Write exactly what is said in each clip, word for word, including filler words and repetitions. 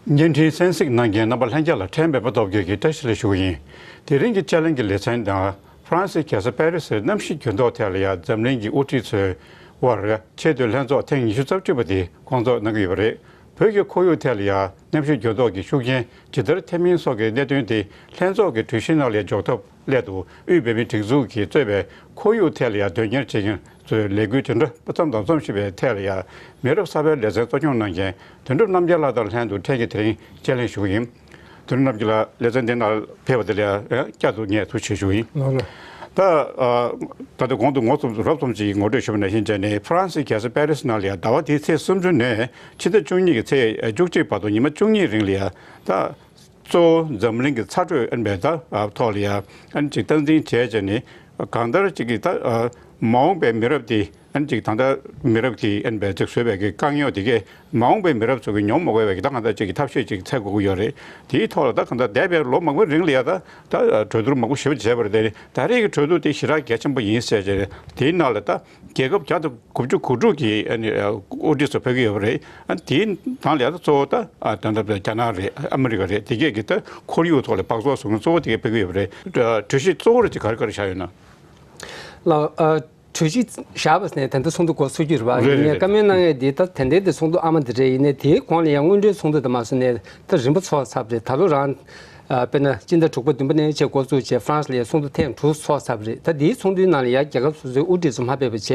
བརྙན་འཕྲིན་གསན་གཟིགས་གནང་མཁན་རྣམ་པ་ལྷན་རྒྱས་ལ་ཕྲན་སྤེན་པ་སྟོབས་རྒྱལ་གྱིས་བཀྲ་ཤིས་བདེ་ལེགས་ཞུ་གི་ཡིན། དེ་རིང་གི་དཔྱད་གླེང་གི་ལེ་ཚན་ནང་ཧྥ་རན་སིའི་རྒྱལ་ས་པེ་རི་སིར་གནམ་གཤིས་འགྱུར་ལྡོག་ཐད་ལ་ཡང་འཛམ་གླིང་གི་དབུ་ཁྲིད་ཚོའི་དབར་ཆེས་མཐོའི་ལྷན་ཚོགས་ཐེངས་ཉི་ཤུ་རྩ་གཅིག་པ་དེ་སྐོང་ཚོགས་གནང་གི་ཡོད་པ་རེད། བོད་ཀྱི་ཁོར་ཡུག་ཐད་ལ་ཡང་གནམ་གཤིས་འགྱུར་ལྡོག་གི་ཤུགས་རྐྱེན་ཇི་ལྟར་ཐེབས་མིན་སོགས་ཀྱི་གནད་དོན་དེ་ལྷན་ཚོགས་ཀྱི་གྲོས་གཞིའི་ནང་ལ་འཇོག་ཐབས་སླད་དུ་དབུས་བོད་མིའི་སྒྲིག་འཛུགས་ཀྱིས་གཙོས་པའི་ཁོར་ཡུག་ཐད་ལ་ཡང་དོན་གཉེར་བྱེད་མཁན་ཚོས་ལས་འགུལ་དེ་འདྲ་མཚམས་དང་མཚམས་བཞི་པའི་ཐད་ལ་ཡང་མི་རབས་གསར་པའི་ལེ་ཚན་གཙོ་སྐྱོང་གནང་མཁན་དོན་གྲུབ་རྣམ་རྒྱལ་ལགས་དང་ལྷན་དུ་ཕྲན་གྱིས་དེ་རིང་དཔྱད་གླེང་ཞུ་གི་ཡིན། དོན་གྲུབ་རྣམ་རྒྱལ་ལགས་ལེ་ཚན་འདི་ནང་ཕེབས་པ་དེ་ལ་ཡང་བསྐྱར་དུ་ངས་ཐུགས་རྗེ་ཆེ་ཞུ་གི་ཡིན། ལགས་ལགས། ད་ཨ་ད་ལྟ་གོང་དུ་ངོ་ཚབ་རོབ་ཙམ་ཅིག་ངོ་སྤྲོད་ཞུས་པ་ནང་བཞིན་བྱས་ནས་ཧྥ་རན་སིའི་རྒྱལ་ས་པེ་རི་སི་ནང་ལ་ཡང་ཟླ་བ་འདིའི་ཚེས་སུམ་ཅུ་ནས་ཕྱི་ཟླ་བཅུ་གཉིས་ཀྱི་ཚེས་བཅུ་གཅིག་བར་དུ་ཉི་མ་བཅུ་གཉིས་རིང་ལ་ཡང་ད་གཙོ་བོ་འཛམ་གླིང་གི་ཚ་དྲོད་ཨན་པའི་ད་ཨ་ཐོག་ལ་ཡང་ཨན་ཅིག་སྟངས་འཛིན་བྱས་བྱས་ནས་གང་ལྟར་ཅིག་གི་ད་ཨ་མ་འོངས་པའི་མི་རབས་དེ་ཨན་ཅིག་ད་ལྟ་མི་རབས་ཀྱིས་ཨན་པའི་ཅིག་བཟོས་པའི་གི་དཀའ་རྙོག་དེ་གས་མ་འོངས་པའི་མི་རབས་ཚོ་གིས་མྱོང་མ་དགོས་པའི་གི་ད་གང་ལྟར་ཅིག་གི་ཐབས་ཤེས་ཅིག་འཚོལ་དགོས་ཀྱི་ཡོད་རེད། དེའི་ཐོག་ལ་ད་གང་ལྟར་འདས་པའི་ལོ་མང་པོའི་རིང་ལ་ཡང་ད་ད་གྲོས་བསྡུར་མང་པོ་ཞེ་པོ་བྱས་པ་རེད། དེ་ནི་ད་རེས་ཀྱི་གྲོས་བསྡུར་དེ་ཞེ་དྲག་གལ་ཆེན་པོ་ཡིན་ཟེར་བྱས་དེའི་ནང་ལ་ད་རྒྱལ་ཁབ་བརྒྱ་དང་དགུ་བཅུ་གོ་དྲུག་གི་ཨ་ནི་ཨ་དབུ་ཁྲིད་ཚོ་ཕེབས་ཀྱི་ཡོད་པ་རེད། ཨ་དེའི་ནང་ལ་ཡང་ད་གཙོ་བོ་ད་ཨ་ད་ལྟ་རྒྱ་ནག་རེད། ཨ་མི་རི་ཀ་རེད། དེ་གས་ཀྱི་ད་ཁོར་ཡུག་ཐོག་ལ་སྦགས་བཙོག་བཟོ་མཁན་གཙོ་བོ་དེ་གས་ཕེབས་ཀྱི་ཡོད་པ་རེད། གྲོས་གཞི་གཙོ་བོ་རེ་ཅིག་ག་རེ་ག་རེ་བཞག་ཡོད་ན། ལགས་ཨ། གྲོས་གཞི་བཞག་པ་ནས་ད་ལྟ་ཚོགས་འདུ་འགོ་ཚུགས་རྒྱུ་རེད་པ། རེད་ཡིན་ནའི་རེད་བཀའ་མོལ་གནང་ཡས་འདི་ད་དེ་འདྲའི་དེ་ཚོགས་འདུ་ཨ་མ་འདི་རེད། ཡིན་ནའི་དེའི་གོང་ལ་ཡང་སྔོན་འགྲོའི་ཚོགས་འདུ་དང་མ་སོང་ནས་ད་རིམ་པ་ཚོགས་ཚར་བ་རེད། ད་ལོ་རང་ཨ་དཔེར་ན་སྤྱི་ཟླ་དྲུག་པ་བདུན་པ་ནས་བྱས་འགོ་བཙུགས་བྱས་ཧྥ་རན་སི་ལ་ཡང་ཚོགས་འདུ་ཐེངས་དྲུག་ཚོགས་ཚར་བ་རེད། ད་འདིའི་ཚོགས་འདུའི་ནང་ལ་ཡང་རྒྱལ་ཁབ་སོ་སོའི་དབུ་ཁྲིད་ཚོ་མ་ཕེབས་པ་བྱས་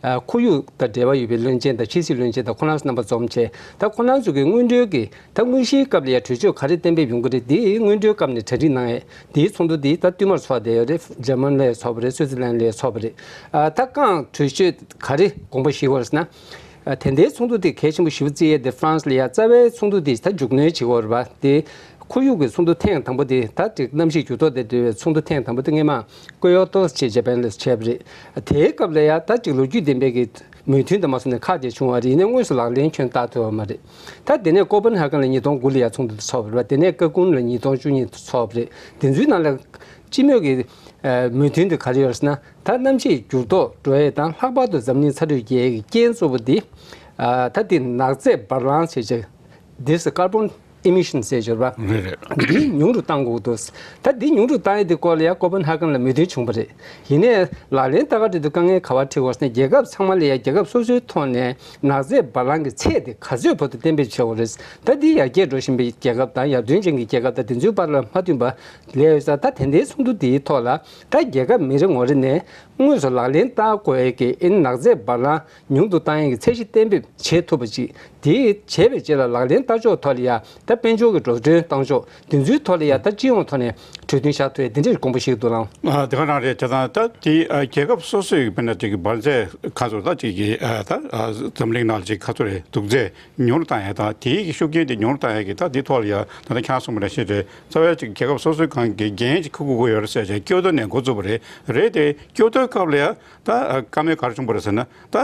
ཨ་ཁོར་ཡུག་དང་འབྲེལ་བ་ཡོད་པའི་བློན་ཆེན་དང་ཕྱི་སྲིད་བློན་ཆེན་དང་ཁོ་རང་ཚོ་རྣམ་པ་འཛོམས་བྱས་ད་ཁོ་རང་ཚོ་གི་སྔོན་འགྲོའི་གི་ད་དངོས་གཞིའི་སྐབས་ལ་ཡང་གྲོས་ཆོད་ག་རེ་གཏན་འབེབས་ཡོང་གི་རེད། འདི་སྔོན་འགྲོའི་སྐབས་ནས་གྲ་སྒྲིག་གནང་ཡས་འདིའི་ཚོགས་འདུ་འདི་ད་བསྟུད་མར་ཚོགས་བསྡད་ཡོད་རེད། འཇར་མན་ལ་ཡང་ཚོགས་པ་རེད། སུད་སི་ལན་ལ་ཡང་ཚོགས་པ་རེད། ཨ་ད་རྐང་གྲོས་ཆོད་ག་རེ་དགོངས་པ་བཞེས་ཡོད་རེད་ཟེར་ན། ཨ་དེ་འདྲའི་ཚོགས་འདུ་དེ་གལ་ཆེན་པོ་ཞེ་པོ་བརྩི་ཡས་དེ་ཧྥ་རན་སི་ལ་ཡང་རྩ་བའི་ཚོགས་འདུ་དེ་ད་མཇུག་གནོན་བྱེད་ཀྱི་ཡོད་རེད་པ། དེ་ཁོར་ཡུག་གི་ཚོགས་འདུ་ཐེངས་དང་པོ་དེ་ད་ཅིག་གནམ་གཤིས་འགྱུར་ལྡོག་དང་འབྲེལ་བའི་ཚོགས་འདུ་ཐེངས་དང་པོ་དེ་སྔོན་མ་ཀོ་ཡོ་ཏོ་ཞེས་ཇེ་པན་ལ་བྱས་པ་རེད། དེའི་སྐབས་ལ་ཡང་ད་ཅིག་ལོ་རྒྱུས་ལྡན་པའི་གི་མོས་མཐུན་དང་མ་སོང་ནས་ཁག་དེ་བྱུང་བ་རེད། ཡིན་ནའི་དངོས་སུ་ལག་ལེན་ཁྱོན་བསྟར་ཐུབ་པ་མ་རེད། ད་དེ་ནས་ཀོ་པན་ཧ་ཀན་ལ་ཉིས་སྟོང་དགུ་ལ་ཡང་ཚོགས་འདུ་ཚོགས་པ་རེད་པ། དེ་ནས་ཀ་ཀུན་ལ་ཉིས་སྟོང་བཅུ་གཉིས་ཚོགས་པ་རེད། དེ་ཚོའི་ནང་ལ་སྤྱི་མོས་ཀྱི་ཨ་མོས་མཐུན་དེ་ག་རེ་ཡོད་ཟེར་ན། ད་གནམ་གཤིས་འགྱུར་ལྡོག་འགྲོ་ཡས་དང་ལྷག་པར་དུ་འཛམ་གླིང་ཚ་དྲོད་རྒྱས་ཡས་ཀྱི་རྐྱེན་གཙོ་བོ་འདི་ཨ་ད་དེ་ནག་རྫས་འབར་ལངས་བྱས་བྱས་འདི་སུ་carbon emission ཟེར་ཞོར་བ། རེད་རེད། འདི་ཉུང་རུ་གཏང་དགོས་འདུག་ད་འདི་ཉུང་རུ་གཏང་ཡས་དེ་སྐོར་ལ་ཡང་ཀོ་པན་ཧ་ཀན་ལ་མོས་མཐུན་བྱུང་བ་རེད། ཡིན་ནའི་ལག་ལེན་ལྟ་ག་འགྲོ་དུས་དཀའ་ངལ་ག་བ་འཕྲད་ཡོད་ཟེར་ན། རྒྱལ་ཁབ་ཚང་མ་ལ་ཡང་རྒྱལ་ཁབ་སོ་སོའི་ཐོག་ནས་ནག་རྫས་འབར་ལངས་ཀྱི་ཚད་དེ་ག་ཚོད་བར་དུ་གཏན་འབེབས་བྱས་ཡོད་རེད། ད་འདི་ཡར་རྒྱས་འགྲོ་བཞིན་པའི་རྒྱལ་ཁབ་དང་ཡར་ཐོན་ཅན་གྱི་རྒྱལ་ཁབ་དང་དེ་ཚོའི་བར་ལ་མ་མཐུན་པ་ལས་ཡོད་ས། ད་དེ་འདྲའི་ཚོགས་འདུ་དེའི་ཐོག་ལ་ད་རྒྱལ་ཁབ་མི་རེ་ངོ་རེ་ནས་དངོས་སུ་ལག་ལེན་བསྟར་དགོས་ཡས་ཀྱི་ཨེ་ནག་རྫས་འབར་ལངས་ཉུང་དུ་བཏང་ཡས་ཀྱི་ཚད་གཞི་གཏན་འབེབས་བྱེད་ཐུབ་པ་ཅིག་དེ་བྱས་པའི་རྗེས་ལ་ལག་ལེན་བསྟར་ཕྱོགས་ཐོག་ལ་ཡ་ད་དཔལ་འབྱོར་གྱི་འགྲོ་གྲོན་བཏང་ཕྱོགས་དེ་ཚོའི་ཐོག་ལ་ཡ་ད་སྤྱི་ཡོངས་ཐོག་ནས་གྲོས་མཐུན་བཞག་ཐུབ་ཡས་དེ་འདྲའི་དགོངས་པ་བཞེས་འདུག་ལགས། ཨ་དེ་ག་རང་རེད། བྱས་ཙང་ད་དེ་ཨ་རྒྱལ་ཁབ་སོ་སོའི་དཔེར་ན་ཅིག་གི་འབར་རྫས་ཁ་ཚོ་ད་ཅིག་གི་ཨ་ད་ཨ་འཛམ་གླིང་ནང་ལ་ཅིག་ཁ་ཚོ་རེད། དུག་རྫས་ཉུང་རུ་བཏང་ཡས་དང་དེའི་གི་ཤུགས་རྐྱེན་དེ་ཉུང་རུ་བཏང་ཡས་ཀྱི་ད་དེ་ཐོག་ལ་ཡ་ད་ལྟ་ཁྱེད་རང་གསུངས་པ་ནང་བཞིན་རེད། རྩ་བའི་ཅིག་རྒྱལ་ཁབ་སོ་སོའི་སྒང་གི་འགན་ཅིག་འཁུར་དགོས་ཀྱི་ཡོད་རེད་ཟེར་བྱས་ཀྱོ་ཏོ་ནས་འགོ་བཙུགས་པ་རེད། རེད་དེ་ཀྱོ་ཏོའི་སྐབས་ལ་ཡ་ད་བཀའ་མོལ་ག་རེ་བྱུང་བ་རེད་ཟེར་ན། ད་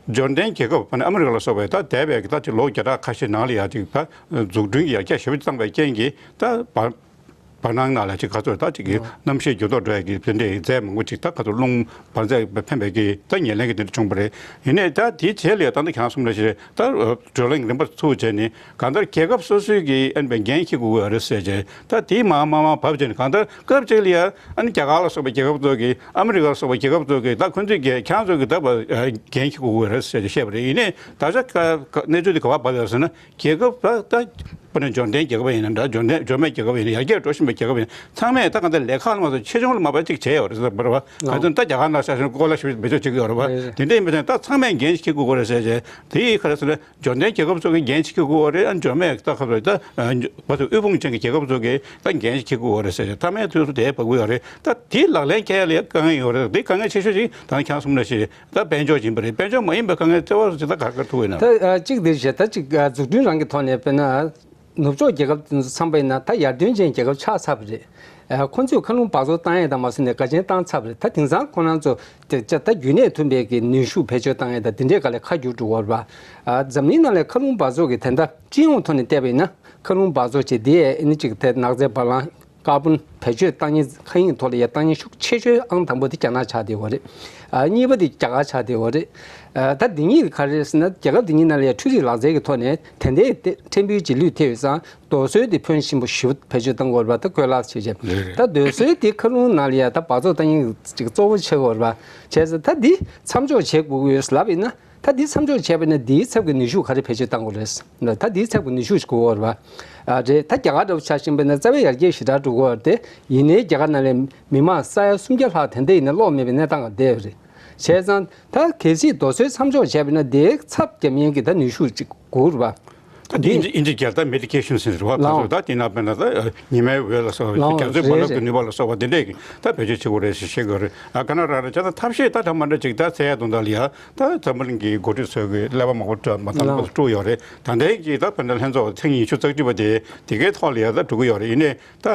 འབྱོར་ལྡན་རྒྱལ་ཁབ་ཨ་ནི་ཨ་མི་རི་ཀ་ལ་སོགས་པའི་ད་འདས་པའི་ད་ཅིག་ལོ་བརྒྱ་ཕྲག་ཁ་ཤས་ནང་ལ་ཡ་ཅིག་ད་འཛུགས་སྐྲུན་གྱི་ཡར་རྒྱས་ཞེ་པོ་ཅིག་བཏང་བའི་རྐྱེན་གྱིས་ད་བར་བར་སྣང་ནང་ལ་ཅིག་ག་ཚོད་ད་ཅིག་གི་གནམ་གཤིས་འགྱུར་ལྡོག་འགྲོ་ཡ་གི་དེ་འདྲའི་རྫས་མང་པོ་ཅིག་ད་ག་ཚོད་རླུང་འབར་རྫས་འཕེན་པའི་གི་ད་ཉེར་ལེན་གྱི་དེ་འདྲ་བྱུང་བ་རེད། ཡིན་ནའི་ད་དེའི་རྗེས་ལ་ཡ་ད་ལྟ་ཁྱེད་རང་གསུངས་པ་ནང་བཞིན་རེད། ད་བགྲོ་གླེང་རིམ་པར་ཚུགས་བྱས་ནས་གང་ལྟར་རྒྱལ་ཁབ་སོ་སོའི་གི་ཨ་ནི་འགན་འཁྱེར་དགོས་ཀྱི་ཡོད་རེད་ཟེར་བྱས། ད་དེའི་མར་མར་མར་བབས་བྱས་ནས་གང་ལྟར་སྐབས་གཅིག་ལ་ཡ་ཨ་ནི་རྒྱ་གར་ལ་སོགས་པའི་རྒྱལ་ཁབ་ཚོ་གིས་ཨ་མི་རི་ཀ་ལ་སོགས་པའི་རྒྱལ་ཁབ་ཚོ་གིས་ད་ཁོ་ཚོས་གི་ཁྱེད་རང་ཚོ་གི་ད་བ་འགན་འཁྱེར་དགོས་ཀྱི་ཡོད་རེད་ཟེར་བྱས་བཤད་པ་རེད། ཡིན་ནའི་ད་ཆ་ག་ག་གནས་ཚུལ་དེ་ག་པར་བབས་ཡོད་ཟེར་ན། རྒྱལ་ཁབ་ད་ད་དཔེར་ན་འབྱོར་ལྡན་རྒྱལ་ཁབ་ཡིན་ན་འདྲ། འབྱོར་ལྡན་འབྱོར་མེད་རྒྱལ་ཁབ་ཡིན་ན། ཡར་རྒྱས་འགྲོ་བཞིན་པའི་རྒྱལ་ཁབ་ཡིན་ན་ཚང་མས་ད་གང་ལྟར་ལས་ཁག་ལ་མ་གཏོགས་ཆེ་ཆུང་ལ་མ་བབས་ཅིག་བྱས་ཡོད་རེད་ཟེར་བ་རེད་བ། ག་ཚོད་ད་རྒྱ་གར་ནང་ས་ཞིང་ཀོ་ལ་ཞིག་བེད་སྤྱོད་བྱེད་ཀྱི་ཡོད་རེད་བ། རེད་རེད། དེ་འདྲ་ཡིན་པ་ཙང་ད་ཚང་མས་འགན་ཞིག་འཁྱེར་དགོས་ཀྱི་རེད་ཟེར་བྱས། དེ་ཡི་ག་རེ་ཟེར་ན་འབྱོར་ལྡན་རྒྱལ་ཁབ་ཚོ་གིས་འགན་ཞིག་འཁྱེར་དགོས་ཀྱི་རེད། ཨ་འབྱོར་མེད་ད་ཁ་ཚོད་ད་ཨ་བ་ཚོ་དབུལ་ཕོངས་ཅན་གྱི་རྒྱལ་ཁབ་ཚོ་གིས་ད་འགན་ཞིག་འཁྱེར་དགོས་ཀྱི་རེད་ཟེར་བྱས། མཐའ་མའི་དུས་སུ་དེ་བབས་ཀྱི་ཡོད་རེད། ད་དེ་ལག་ལེན་འཁེལ་ཡ་ལ་ཡ་དཀའ་ངལ་ཡོད་རེད། དེ་དཀའ་ངལ་ཆེ་ཤོས་ཅིག་ད་ཁྱེད་རང་གསུངས་པ་ནང་བཞིན། ད་དཔལ་འབྱོར་ཡིན་པ་རེད། དཔལ་འབྱོར་མ་ཡིན་པའི་དཀའ་ངལ་ལྟེ་བ་ཅིག་ད་ག་རེ་ཐུག་ཡོད་ན། ད་ཨ་གཅིག་འདིར་བཤད། ད་གཅིག་ཨ་འཛུགས་སྐྲུན་རང་གི་ཐོག་ནས་དཔེར་ན་ནུབ་ཕྱོགས་རྒྱལ་ཁབ་དེ་ཚོ་བསམ་པ་ཡིན་ན་ད་ཡར་ཐོན་ཅན་རྒྱལ་ཁབ་ཆགས་ཚར་བ་རེད། ཨ་ཁོང་ཚོས་མཁའ་རླུང་འབག་བཙོག་བཏང་ཡས་དང་མ་སོང་ནས་དགའ་ཆེན་བཏང་ཚར་བ་རེད། ད་དེང་སང་ཁོ་རང་ཚོ་དེ་ད་རྒྱུན་གནས་ཐུབ་པའི་གི་ནུས་ཤུགས་བེད་སྤྱོད་བཏང་ཡས་དང་དེ་འདྲའི་སྒང་ལ་ཁ་བསྒྱུར་འགྲོ་བ་རེད་པ། ཨ་འཛམ་གླིང་ནང་ལ་མཁའ་རླུང་འབག་བཙོག་གི་དེ་འདྲ་སྤྱི་ཡོངས་ཐོག་ནས་བལྟས་པ་ཡིན་ན་མཁའ་རླུང་འབག་བཙོག་བྱས་དེ་ཨ་ནི་གཅིག་དེ་ནག་རྫས་འབར་ལངས། ཀར་བོན་བེད་སྤྱོད་བཏང་མཁན་མཁའ་དབྱིངས་ཐོག་ལ་ཡ་བཏང་མཁན་ཤུགས་ཆེ་ཤོས་ཨང་དང་པོ་དེ་རྒྱ་ནག་ཆགས་བསྡད་ཡོད་རེད། ཨ་གཉིས་པ་དེ་རྒྱ་གར་ཆགས་བསྡད་ཡོད་རེད། ཨ་ད་འདི་གཉིས་ག་རེ་རེད་ཟེར་ན། རྒྱལ་ཁབ་འདི་གཉིས་ནང་ལ་ཡ་འཕྲུལ་རིག་ལག་རྩལ་གྱི་ཐོག་ནས་དེ་འདྲའི་ཕྲན་བུའི་རྗེས་ལུས་ཐེབས་ཡོད་ཙང་། རྡོ་སོལ་དེ་ཕོན་ཆེན་པོ་ཞེ་པོ་བེད་སྤྱོད་གཏང་གི་ཡོད་རེད་པ། ད་ཀོས་ལག་བྱས་བྱས། རེད་རེད། ད་རྡོ་སོལ་དེ་མཁའ་རླུང་ནང་ལ་ཡ་ད་འབག་བཙོག་གཏོང་མཁན་གྱི་གཙོ་བོ་ཆགས་ཀྱི་ཡོད་རེད་པ། བྱས་ཙང་ད་འདི་མཚམས་འཇོག་བྱེད་དགོས་ཀྱི་ཡོད་ལབ་ཡིན་ན། ད་འདི་མཚམས་འཇོག་བྱས་པ་ཡིན་ན་འདིའི་ཚབ་ཀྱི་ནུས་ཤུགས་ག་རེ་བེད་སྤྱོད་གཏང་དགོས་རེད། ད་འདིའི་ཚབ་ཀྱི་ནུས་ཤུགས་ཤིག་དགོས་ཀྱི་ཡོད་རེད་པ། ཨ་རེད། ད་རྒྱ་གར་འདྲ་པོ་ཆ་བཞག་པ་ཡིན་ན་རྩ་བའི་ཡར་རྒྱས་ཞེ་དྲག་འགྲོ་གི་ཡོད་རེད་དེ། ཡིན་ནའི་རྒྱ་གར་ནང་ལ་མི་མང་ས་ཡ་སུམ་བརྒྱ་ལྷག་དེ་འདྲ་ཡིན་ན་གློག་མེད་པའི་གནས་སྟངས་ལ་བསྡད་ཡོད་རེད། བྱས་ཙང་ད་གལ་སྲིད་རྡོ་སོལ་མཚམས་འཇོག་བྱས་པ་ཡིན་ན་དེའི་ཚབ་བརྒྱབ་མཁན་གྱི་ད་ནུས་ཤུགས་ཅིག་དགོས་རེད་པ། ད་འདི་ཨིན་ཇི་ཨིན་ཇི་སྐད་ད་མེ་ཌི་ཀེ་ཤན་ཟེར་བ། ལའོ། ད་དེ་ན་དཔེར་ན་ད་ཉི་མའི་འོད་ལ་སོགས་པ། ལའོ། རྒྱ་མཚོའི་རྦ་རླབས་ཀྱི་རེད་རེད། ནུས་པ་ལ་སོགས་པ་འདི་འདྲས་ཀྱི་ད་བེད་སྤྱོད་བྱེད་དགོས་རེད་ཟེར་བཤད་དགོས་རེད། ཨ་ག་ན་ར་ར་བྱས་ན་ཐབས་ཤེས་ད་འདྲ་མ་འདྲ་ཅིག་ད་འཚོལ་ཡ་དོན་དག་ལ་ཡ་ད་འཛམ་བུ་གླིང་གི་འགོ་ཁྲིད་ཚོས་ཀྱི་ཀླད་པ་མང་པོ་བཀྲུ་མ་ཐང་ལའོ། བཀྲུ་ཡོད་རེད། ད་ལྟའི་གི་ད་དཔེར་ན་ལྷན་ཚོགས་ཐེངས་ཉི་ཤུ་རྩ་གཅིག་པ་དེ་དེ་གའི་ཐོག་ལ་ཡ་ད་འགྲོ་གི་ཡོད་རེད། ཡིན་ནའི་ད་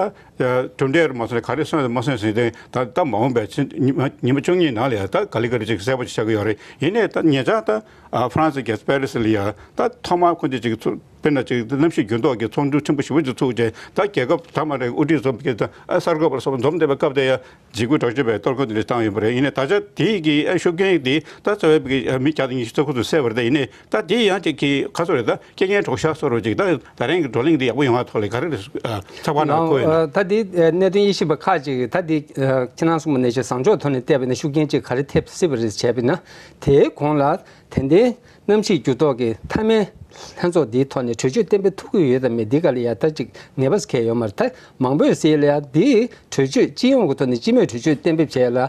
གྲུབ་འབྲས་རུ་མ་སོང་ནས་ག་རེ་སོན་མ་སོན་ཟེར་ཏེ། ད་ད་མ་འོངས་པའི་ཕྱི་ཉི་མ་ཉི་མ་བཅུ་གཉིས་ནང་ལ་ཡ་ད་ག་ལེ་ག་ལེ་ཅིག་གསལ་པོ་ཅིག་ཆགས་ཀྱི་ཡོད་རེད། ཡིན་ནའི་ད་ཉེ་ཆར་ད་ཨ་ཧྥ་རན་སི་གི་པེ་རི་སི་ལ་ཡ་ད་ཐོག་མར་ཁོ་ཚོས་ཅིག་ཚུགས་དཔེར་ན་ཅིག་གནམ་གཤིས་འགྱུར་ལྡོག་གི་ཚོགས་འདུ་ཆེན་པོ་ཞེ་པོ་ཅིག་ཚུགས་རྗེས། ད་རྒྱལ་ཁབ་དང་མ་འདྲ་བའི་དབུ་ཁྲིད་ཚོ་གིས་ད་ཨ་གསར་འགོད་པ་ལ་སོགས་པ་འཛོམས་བསྡད་པའི་སྐབས་དེ་ཡ་འཇིགས་སྐུལ་དྲག་སྤྱོད་པའི་གཏོར་རྒོལ་དེ་འདྲ་བཏང་ཡོད་པ་རེད། ཡིན་ནའི་ད་ཆ་དེའི་གི་ཨ་ཤུགས་རྐྱེན་དེ་ད་རྩ་བའི་གི་ཨ་མི་བརྒྱ་དང་ཉི་ཤུ་རྩ་དགུ་ཚོ་བསད་པ་རེད། ད་ཡིན་ནའི་ད་དེ་ཡང་ཅིག་གི་ག་ཚོད་རེད། ད་རྐྱེན་ངན་གྲོགས་ཤར་བཟོ་འདྲ་ཅིག་ད་ད་རིང་གི་བགྲོ་གླེང་འདི་ཡག་པོ་ཡོང་བ་ཐོག་ལ་ག་རེ་རེད། ཨ་ཚགས་པར་ནང་བཀོད་ཡོད་ན། ད་འདི་གནད་དོན་དབྱེ་ཞིབ་པ་ཁག་ཅིག་གིས་ད་འདི་ཁྱེད་རང་གསུངས་པ་ནང་བཞིན་བཟང་ཕྱོགས་ཐོག་ནས་བལྟས་པ་ཡིན་ན་ཤུགས་རྐྱེན་ཅིག་ག་རེ་ཐེབས་སྲིད་པ་རེད་བྱས་པ་ཡིན་ན། དེའི་གོང་ལ་དེ་འདྲའི་གནམ་གཤིས་འགྱུར་ལྡོག་གི་མཐའ་མའི་ལྷན་ཚོགས་འདིའི་ཐོག་ནས་གྲོས་ཆོད་གཏན་འབེབས་ཐུབ་ཀྱི་ཡོད་དམ་མེད་འདི་ག་ལ་ཡ་ད་ཅིག་ངེས་པ་ཟེར་མཁན་ཡོད་མ་རེད། ད་མང་པོས་ཟེར་ཡ་ལ་ཡ་འདིའི་གྲོས་ཆོད་སྤྱི་ཡོངས་ཀྱི་ཐོག་ནས་སྤྱི་མོས་གྲོས་ཆོད་གཏན་འབེབས་བྱས་ལ་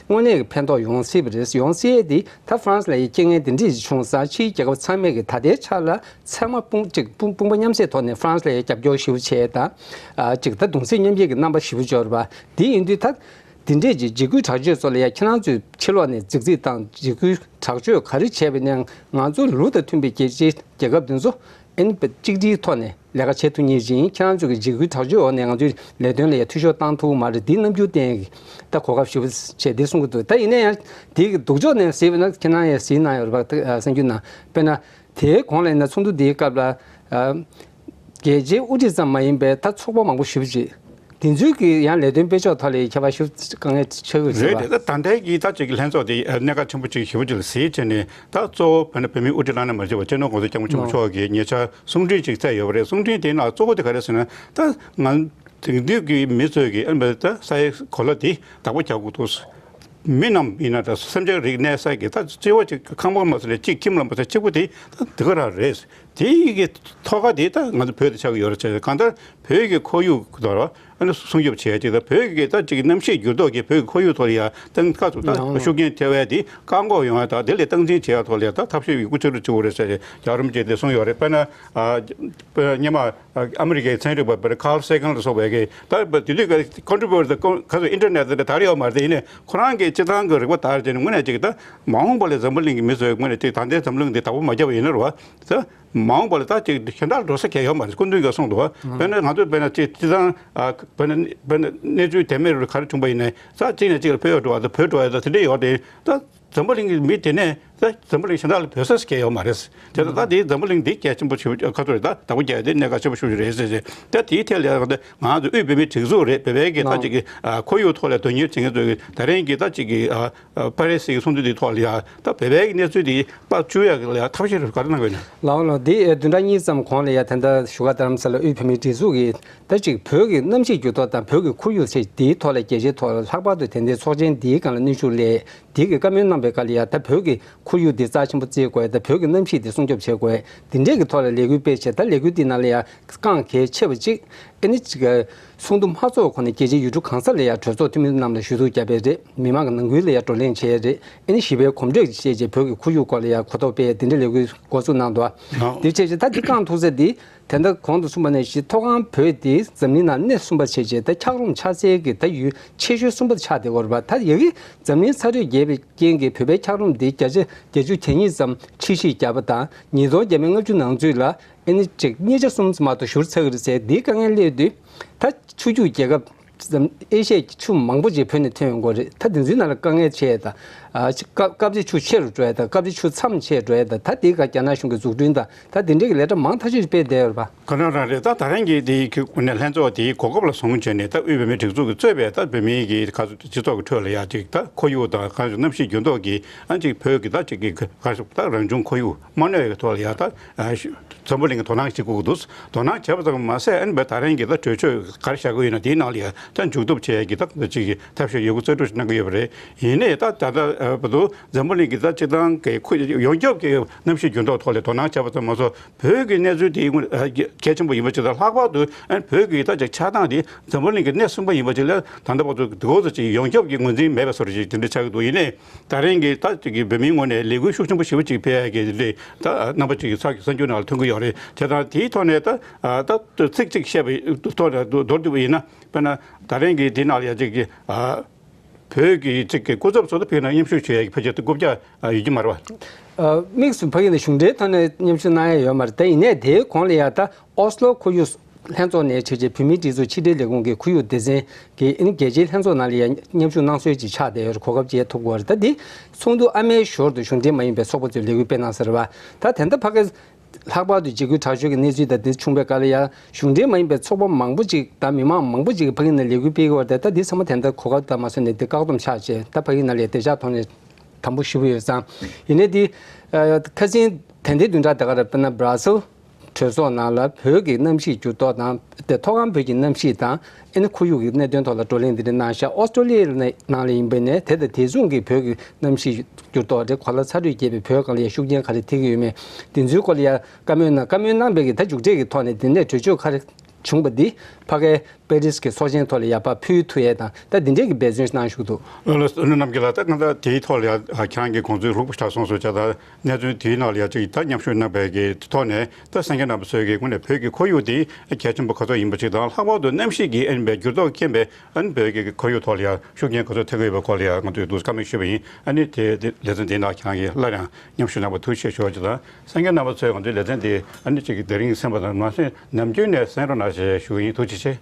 དངོས་གནས་ཀྱི་ཕན་ཐོགས་ཡོང་སྲིད་པ་རེད། ཡོང་སྲིད་དེ་ད་ཧྥ་རན་སི་ལ་ཡ་རྐྱེན་ངན་འདི་འདྲས་ཤིག་བྱུང་ཙང་ཕྱིའི་རྒྱལ་ཁབ་ཚང་མས་ཀྱི་ད་ལྟའི་ཆ་ལ་ཚང་མ་དཔུང་གཅིག་དཔུང་དཔུང་པ་མཉམ་བསྲེས་ཐོག་ནས་ཧྥ་རན་སི་ལ་ཡ་རྒྱབ་སྐྱོར་ཞེ་པོ་བྱས་དང་། ཨ་ཅིག་ད་གདུང་སེམས་མཉམ་སྐྱེད་ཀྱི་རྣམ་པ་ཞེ་པོ་འབྱོར་བ་འདི་ཡིན་དུས། ད་འདི་འདྲས་ཀྱི་འཇིགས་སྐུལ་དྲག་སྤྱོད་སོགས་ལ་ཡ་ཁྱེད་རང་ཚོས་ཕྱི་ལོགས་ནས་རྫིག་རྫིག་དང་འཇིགས་སྐུལ་དྲག་སྤྱོད་ག་རེ་བྱས་པ་ཡིན་ནའང་། ང་ཚོ་ལུགས་དང་མཐུན་པའི་རྒྱལ་སྤྱིའི་རྒྱལ་ཁབ་འདི་ཚོ་ཨ་ནི་གཅིག་སྒྲིལ་ཐོག་ནས་ལས་ཀ་བྱེད་ཐུབ་མཁན་ཞིག་ཡིན། ཁྱེད་རང་ཚོ་གི་འཇིགས་སྐུལ་དྲག་སྤྱོད་འོག་ནས་ང་ཚོའི་ལས་དོན་ལ་ཡ་འཐུས་ཤོར་བཏང་ཐུབ་མ་རེད། འདི་རྣམ་འགྱུར་བསྟན་ཡག་གི་ད་གོ་སྐབས་ཞེ་པོ་བྱས་འདི་གསུང་གི་འདུག་ད་ཡིན་ན་ཡང་འདི་གི་སྡུག་ཕྱོགས་ནས་གཟིགས་པ་ན། ཁྱེད་རང་ཡང་གཟིགས་གནང་ཡོད་རེད་པ། ད་གསར་འགྱུར་ནང་དཔེར་ན་དེའི་གོང་ལ་ཡིན་ན་ཚོགས་འདུ་འདིའི་སྐབས་ལ་ཨ་རྒྱལ་སྤྱིའི་དབུ་ཁྲིད་ཙམ་མ་ཡིན་པའི་ད་ཚོགས་པ་མང་པོ་ཞེ་པོ་ཅིག་དེ་ཚོའི་གི་ཡང་ལས་དོན་སྤེལ་ཕྱོགས་ཐོག་ལ་ཁྱད་པར་ཞེ་པོ་དཀའ་ངལ་ཆགས་ཀྱི་རེད་རེད་པ། རེད་དེ། ད་ལྟའི་གི་ད་ཅིག་གི་ལྷན་ཚོགས་དེ་གནད་འགག་ཆེན་པོ་ཅིག་ཞེ་པོ་ཅིག་ལ་གཟིགས་བྱས་ནས། ད་གཙོ་བོ་དཔེར་ན་བོད་མིའི་དབུ་ཁྲིད་བླ་ན་མེད་པ་སྤྱི་ནོར་༸གོང་ས་༸སྐྱབས་མགོན་ཆེན་པོ་མཆོག་གིས་ཉེ་ཆར་གསུང་འཕྲིན་ཅིག་བསྩལ་ཡོད་པ་རེད། གསུང་འཕྲིན་དེའི་ནང་གཙོ་བོ་དེ་ག་རེ་ཟེར་ན། ད་ང་དེང་དུས་ཀྱི་མི་ཚོས་ཀྱི་ཨ་ནི་ད་ས་ཡི་གོ་ལ་འདི་བདག་པོ་རྒྱག་དགོས་འདུག་མི་རྣམས་ཡིན་ན་འདྲ། སེམས་ཅན་རིགས་གནས་ས་གི་ད་སྤྱི་བ་ཅིག་ཁང་པ་མ་ཟེར་ནས་གཅིག་ཁྱིམ་ལ་མ་ཟེར། གཅིག་པུ་དེ་ད་འདི་ག་རང་རེད། དེ་ཡི་གི་ཐོག་ཁ་དེ་ད་ང་ཚོ་བོད་དུ་ཆགས་ཀྱི་ཡོད་རེད་ཟེར། གང་ལྟར་བོད་ཀྱི་ཁོར་ཡུག་དང་ཨ་ནི་སྲུང་སྐྱོབ་བྱེད་ཡ་ཅིག་དང་། བོད་ཀྱི་ད་ཅིག་གནམ་གཤིས་འགྱུར་ལྡོག་གིས་བོད་ཀྱི་ཁོར་ཡུག་ཐོག་ལ་ཡ་ཏང་ཁ་ཚུགས་ད་ལའང་ཤུགས་རྐྱེན་ཐེབས་ཡ་དེ་བཀག་འགོག་ཡོང་ཡ་དང་། དེ་ལས་སྟངས་འཛིན་བྱེད་ཡ་ཐོག་ལ་ཡ་ད་ཐབས་ཤེས་ཡོད་རྒུ་ཆེ་རུ་བྱེད་དགོས་རེད་ཟེར་ཏེ་རྒྱལ་བ་རིན་པོ་ཆེས་དེ་གསུངས་ཡོད་རེད། དཔེར་ན་ཨ་དཔེར་ན་སྔོན་མ་ཨ་ཨ་མི་རི་ཀའི་ཚན་རིག་པ་དཔེར་ན་ཁཱརལ་སེ་གན་ལ་སོགས་པའི་གི་ད་དེ་དུས་ཀ་ཀོན་ཊི་བྷུ་ཊི་ད་ཁོ་ཚོ་ཨིན་ཊར་ནེཊ་དེ་འདྲ་དར་ཡོད་མ་རེད། དེ་ཡིན་ནའི་ཁོ་རང་གིས་སྤྱིར་བཏང་གི་རིག་པ་དར་རྗེས་ནས་དངོས་གནས་ཅིག་ད་མ་འོངས་པ་ལ་འཛམ་བུ་གླིང་གི་མི་ཚོས་དངོས་གནས་ཅིག་ད་ལྟའི་འཛམ་བུ་གླིང་འདི་བདག་པོ་མ་བརྒྱབ་པ་ཡིན་ན་རེད་པ། ད་མ་འོངས་པ་ལ་ད་ཅིག་གཞན་དག་ལ་འགྲོ་ས་གང་ཡང་ཡོད་མ་རེད། སྐུ་མདུན་གྱིས་གསུངས་འདུག་པ། དཔེར་ན་ང་ཚོས་དཔེར་ན་ཅིག་སྤྱིར་བཏང་ཨ་དཔེར་ན་དཔེར་ན་གནས་ཚུལ་དོན་མེད་རུ་ག་རེ་བྱུང་པ་ཡིན་ནའི་ད་གཅིག་ནས་གཅིག་ལ་འཕོས་འགྲོ་བ་དང་བུད་འགྲོ་བ་དང་དེ་འདྲ་ཡོད་དེ། ད་འཛམ་བུ་གླིང་གི་མི་དེ་ནས་ད་འཛམ་བུ་གླིང་གཞན་དག་ལ་བུད་ས་གང་ཡང་ཡོད་མ་རེད། དེ་ད་ད་དེ་འཛམ་བུ་གླིང་འདི་གལ་ཆེན་པོ་ཞེ་པོ་ཁ་ཐུག་རེད། ད་བདག་པོ་རྒྱག་ཡ་དེ་གནད་འགག་ཆེན་པོ་ཞེ་པོ་ཞིག་རེད་ཟེར་ཟེར། ད་དེའི་ཐད་ལ་ཡང་ང་ཚོ་དབུས་བོད་མིའི་སྒྲིག་འཛུགས་རེད། བོད་པའི་གི་ད་ཅིག་གི་ཨ་ཁོར་ཡུག་ཐོག་ལ་དོན་གཉེར་བྱེད་མཁན་ཚོ་གི་ད་རིང་གི་ད་ཅིག་གི་ཨ་ཨ་པ་རི་སི་གི་ཚོགས་འདུ་དེའི་ཐོག་ལ་ཡ་ད་བོད་པའི་གི་གནས་ཚུལ་དེ་ཕར་བཅུག་ཡ་གི་ལ་ཡ་ཐབས་ཤེས་རེ་ག་རེ་གནང་དགོས་ན། ལའོ་ལའོ། འདི་ཨེ་བདུན་ཕྲག་གཉིས་ཙམ་གོང་ལ་ཡ་ད་ལྟ་བཞུགས་སྒར་རྡ་རམ་ས་ལ་དབུས་བོད་མིའི་སྒྲིག་འཛུགས་ཀྱི་ད་ཅིག་བོད་ཀྱི་གནམ་གཤིས་འགྱུར་ལྡོག་དང་བོད་ཀྱི་ཁོར་ཡུག་ཟེར་འདིའི་ཐོག་ལ་རྒྱལ་སྤྱིའི་ཐོག་ལ་ལྷག་པར་དུ་དེ་འདྲའི་ཚོགས་ཆེན་འདིའི་སྒང་ལ་གནོན་ཤུགས་སླེབས། དེ་གི་བཀའ་མོལ་གནང་པའི་སྐབས་ལ་ཡ་ད་བོད་ཀྱི་ཁོར་ཡུག་འདི་རྩ་ཆེན་པོ་བརྩི་དགོས། ད་བོད་ཀྱི་གནམ་གཤིས་འདི་སྲུང་སྐྱོབ་བྱེད་དགོས། འདི་འདྲས་ཀྱི་ཐོག་ལ་ལས་འགུལ་སྤེལ་བྱས། ད་ལས་འགུལ་འདི་ནང་ལ་ཡ་རྐང་གལ་ཆེ་བ་གཅིག་ཨ་ནི་ཅིག་ཚོགས་འདུ་མ་ཚོགས་གོང་ནས་རྒྱལ་སྤྱིའི་ཡུལ་གྲུ་གང་ས་ལ་ཡ་གྲོས་ཚོགས་འཐུས་མི་རྣམས་ལ་ཞུ་གཏུག་བརྒྱབ་པ་རེད། མི་མང་གི་ནང་ཁུལ་ལ་ཡ་བགྲོ་གླེང་བྱས་རེད། ཨ་ནི་ཞི་བའི་གོམ་བགྲོད་བྱས་རྗེས་བོད་ཀྱི་ཁོར་ཡུག་སྐོར་ལ་ཡ་གོ་རྟོགས་སྤེལ། འདི་འདྲའི་ལས་འགུལ་འགོ་བཙུགས་གནང་འདུག་ཨ། འདི་བྱས་རྗེས་ད་འདི་རྐང་ཐུག་ས་འདི། དེ་འདྲ་གོང་དུ་གསུངས་པ་ནང་བཞིན་མཐོ་སྒང་བོད་འདི་འཛམ་གླིང་ནང་སྣེ་གསུམ་པ་བྱས་རྗེས་ད་འཁྱགས་རོམ་ཆགས་སའི་གི་ད་ཡུལ་ཆེ་ཤོས་གསུམ་པ་ཆགས་བསྡད་ཡོད་རེད་པ། ད་ཡ་གི་འཛམ་གླིང་ཚ་དྲོད་རྒྱས་པའི་རྐྱེན་གྱིས་བོད་པའི་འཁྱགས་རོམ་འདི་བརྒྱ་ཆ་བརྒྱད་ཅུ་གྱ་གཉིས་ཙམ་འཁྲུད་གཞི་བརྒྱབ་པ་དང་། ཉིས་སྟོང་བརྒྱ་མེད་ལྔ་བཅུ་ནང་ཚུད་ལ་ཨ་ནི་ཅིག་གཉིས་ཆ་གསུམ་མ་གཏོགས་བཞུར་ཚར་གི་རེད་ཟེར། འདིའི་དཀའ་ངལ་སླེབས་དུས་ད་ཆུ་རྒྱུད་རྒྱལ་ཁབ་ འཛམ་ཨེ་ཤི་ཡའི་ཆུ་མང་པོ་ཅིག་བོད་ནས་ཐོན་ཡོང་གི་རེད། ད་དེ་ཚོའི་ནང་ལ་དཀའ་ངལ་ཆེ་དང་། ཨ་ཆ་ཀ་ཀབ་ཆེ་ཆུ་ཆེ་རུ་འགྲོ་ཡ་དང་། ཀབ་ཆེ་ཆུ་མཚམས་ཆེ་འགྲོ་ཡ་དང་། ད་དེའི་སྒང་རྒྱ་ནག་གཞུང་གི་འཛུགས་སྐྲུན་དང་། ད་དེ་འདྲའི་གི་ལས་གྲྭ་མང་ཐག་ཆོད་ཅིག་སྤེལ་བསྡད་ཡོད་རེད་པ། ག་འདྲ་རང་རེད། ད་ད་རིང་གི་དེའི་ཁུ་ནས་ལྷན་ཚོགས་དེའི་གོ་སྐབས་ལ་བཟུང་བྱས་ནས། ད་དབུས་བོད་མིའི་སྒྲིག་འཛུགས་ཀྱིས་གཙོས་པའི་ད་བོད་མིའི་གི་ག་ཚོད་སྤྱི་ཚོགས་ཀྱི་ཁྲོད་ལ་ཡ་ཅིག་ད་ཁོར་ཡུག་དང་ག་ཚོད་གནམ་གཤིས་འགྱུར་ལྡོག་གི་ཨ་ཅིག་བོད་ཀྱི་ད་ཅིག་གི་ག་ཚོད་ད་རང་བྱུང་ཁོར་ཡུག་མ་གནོད་ཡག་གི་ཐོག་ལ་ཡ་ད་ཨ་ཤུ་འཛམ་བུ་གླིང་གི་དོ་སྣང་བྱེད་དགོས་ཀྱི་འདུག་དོ་སྣང་བྱས་པ་ཙམ་མ་ཟད། ཨ་ནི་བོད་ད་རིང་གི་ད་གྲོས་ཆོད་ག་རེ་བཞག་གི་ཡོད་ན། དེའི་ནང་ལ་ཡ་ད་མཇུག་བསྡོམས་བྱེད་ཡག་གི་ད་ཅིག་གི་ཐབས་ཤེས་ཡོད་རྒུ་རྩལ་སྤྲུགས་ཤིག་གནང་གི་ཡོད་པ་རེད། ཡིན་ནའི་ད་ད་ལྟ་བར་དུ་འཛམ་བུ་གླིང་གི་ད་སྤྱིར་བཏང་གི་ཁོར་ཡུག་ཡོངས་ཁྱབ་ཀྱི་གནམ་གཤིས་འགྱུར་ལྡོག་ཐོག་ལ་དོ་སྣང་བྱས་པ་ཙམ་མ་ཟད། བོད་ཀྱི་གནས་ཚུལ་དེ་ཨ་གལ་ཆེན་པོ་ཡིན་པ་ཅིག་དང་། ལྷག་པར་དུ་ཨ་ནི་བོད་ཀྱི་ད་ཅིག་ཆགས་སྟངས་དེ་འཛམ་བུ་གླིང་གི་སྣེ་གསུམ་པ་ཡིན་པ་ཅིག་ལ་ད་ལྟ་བར་དུ་འདི་འོ་ཙམ་ཅིག་ཡོངས་ཁྱབ་ཀྱི་ངོས་འཛིན་མེད་པའི་བཟོ་འདྲ་ཅིག་དེ་འདྲ་ཆགས་ཀྱི་འདུག་ཡིན་ནའི་ད་རིང་གི་ད་ཅིག་གི་བོད་མིའི་ངོས་ནས་ལས་འགུལ་ཤུགས་ཆེན་པོ་ཞེ་པོ་ཅིག་སྤེལ་ཡག་གི་རེད། ད་རྣམ་པ་ཅིག་གི་ཚགས་ཀྱི་གསར་འགྱུར་ནང་ལ་ཐོན་གྱི་ཡོད་རེད། བྱས་ཙང་དེའི་ཐོག་ནས་ད་ད་ཚིག་གཅིག་བཤད་པའི་ཐོག་ནས་མདོར་བསྡུས་པ་ཡིན་ན། དཔེར་ན་ད་རིང་གི་འདི་ནང་ལ་ཡ་ཅིག་གི་ཨ་བོད་ཀྱི་ཅིག་གི་སྐུ་ཚབ་ཚོ་ད་ཕ་གི་ནང་མཉམ་ཞུགས་བྱེད་ཡག་གི་ཕལ་ཆེར་ད་རྐུབ་བཀྱག་ཡོད་ཀྱི་མ་རེད་བ། ཨ་དམིགས་སུ་ཕ་གི་ནས་གཞུང་འབྲེལ་ཐོག་ནས་མཉམ་ཞུགས་གནང་ཡ་ཡོད་མ་རེད། ད་ཡིན་ནའི་དེའི་གོང་ལ་ཡ་ད་ཨོ་སི་ལོ་ཁོར་ཡུག་ལྷན་ཚོགས་ནས་བྱས་རྗེས་བོད་མིའི་སྒྲིག་འཛུགས་ཕྱི་དྲིལ་ལས་ཁུངས་ཀྱི་ཁོར་ཡུག་སྡེ་ཚན་གྱི་ཨ་ནི་རྒྱལ་སྤྱིའི་ལྷན་ཚོགས་ནང་ལ་ཡ་མཉམ་ཞུགས་གནང་སྲོལ་ཅིག་ཆགས་བསྡད་ཡོད་རེད། གོ་སྐབས་ཅིག་ཐོབ་དགོས་རེད། ད་འདི་ཚོགས་འདུ་ཨ་མའི་ཞོར་དུ་གཞུང་འབྲེལ་མ་ཡིན་པའི་ཚོགས་པ་ཚོས་ལས་འགུལ་སྤེལ་གནང་ས་རེད་བ། ད་དེ་འདྲ་ཕ་གི་ལྷག་པར་དུ་འཇིགས་སྐུལ་དྲག་སྤྱོད་ཀྱི་གནས་ཚུལ་དང་དེ་བྱུང་བའི་སྐབས་ལ་ཡང་གཞུང་འབྲེལ་མ་ཡིན་པའི་ཚོགས་པ་མང་པོ་ཅིག་དང་མི་མང་མང་པོ་ཅིག་གིས་ཕ་གི་ནས་ལས་འགུལ་སྤེལ་གྱི་ཡོད་རེད། ད་འདི་ཚང་མ་དེ་འདྲ་གོ་སྐབས་དང་མ་སོན་ནས་འདི་བཀག་སྡོམ་ཆགས་བྱས། ད་ཕ་གི་ནང་ལ་བདེ་འཇགས་ཐོག་ནས་དམ་པོ་ཞེ་པོ་ཡོད་ཙང་། ཡིན་ནའི་འདི་ཁ་སང་དེ་འདྲའི་བདུན་ཕྲག་དེ་ག་རེ་དཔེར་ན་སྦྲ་སེལ་གྲོས་ཚོགས་ནང་ལ་བོད་ཀྱི་གནམ་གཤིས་འགྱུར་ལྡོག་དང་། དེ་མཐོ་སྒང་བོད་ཀྱི་གནམ་གཤིས་དང་ཨ་ནི་ཁོར་ཡུག་གི་གནད་དོན་ཐོག་ལ་བགྲོ་གླེང་འདི་འདྲ་གནང་ཤག་ཨོ་སི་ཀྲོ་ལི་ཡའི་ནང་ལ་ཡིན་པ་ཡིན་ནའི་དེ་དང་དེ་མཚུངས་ཀྱི་བོད་ཀྱི་གནམ་གཤིས་འགྱུར་ལྡོག་རེད། གོ་ལ་ཚ་དྲོད་རྒྱས་པའི་བོད་སྒང་ལ་ཡང་ཤུགས་རྐྱེན་ག་རེ་ཐེབས་ཀྱི་ཡོད་མེད་དེ་ཚོའི་སྐོར་ལ་ཡང་བཀའ་མོལ་གནང་། བཀའ་མོལ་གནང་བའི་གི་ད་མཇུག་འབྲས་ཀྱི་ཐོག་ནས་དེ་ནས་གྲོས་ཆོད་ག་རེ་བྱུང་བ་འདི་ཕ་གའི་པེ་རིས་ཀྱི་ཚོགས་ཆེན་ཐོག་ལ་ཡར་ཕར་ཕུལ་ཐུབ་ཡས་དང་། ད་འདི་འདྲས་ཀྱི་འབད་བརྩོན་གནང་བཞུགས་འདུག་ལགས་ལགས། ཨ་ནུ་རྣམ་རྒྱལ་ལགས། ད་ང་ད་དེའི་ཐོག་ལ་ཡང་ཁྱེད་རང་གིས་དགོངས་ཚུལ་ལྷུག་པོ་དྲག་སོང་ཟེར་བྱས། ད་གནས་ཚུལ་དེའི་ནང་ལ་ཡང་ཅིག་ད་མཉམ་ཞུགས་གནང་བའི་གི་ཐོག་ནས་ད་གསན་མཁན་རྣམ་པ་ཚོས་ཀྱི་ངོས་ནས་བོད་ཀྱི་ཁོར་ཡུག་དེ་གལ་ཆེན་པོ་ག་ཚོད་ཡིན་པ་ཅིག་དང་། ལྷག་པར་དུ་གནམ་གཤིས་ཀྱི་ཨ་ནི་བའི་འགྱུར་ལྡོག་རྐྱེན་པས་ཨ་ནི་བོད་ཀྱི་ཁོར་ཡུག་ཐོག་ལ་ཡང་ཤུགས་རྐྱེན་ག་ཚོད་ཐེབས་ཀྱི་ཡོད་པའི་སྐོར་ལ་ཡང་ང་ཚོས་འདུག་བཀའ་མོལ་ཞུས་པ་ཡིན། ཨ་ནི་དེ་དེ་ལེ་ཚན་དེའི་ནང་ཁྱེད་རང་གིས་སླར་ཡང་མཉམ་ཞུགས་གནང་བར་ཐུགས་རྗེ་ཆེ་ཞུ་བ་ཅིག་དང་། གསན་མཁན་རྣམ་པ་ཚོས་ང་ཚོའི་ལེ་ཚན་དེ་ཨ་ནི་ཅིག་དེ་རིང་གསན་པ་དང་མ་གསན་ནམ་རྒྱུན་ནས་གསན་རོགས་གནང་ཞེས་ཞུ་གི་ཡིན། ཐུགས་རྗེ་ཆེ།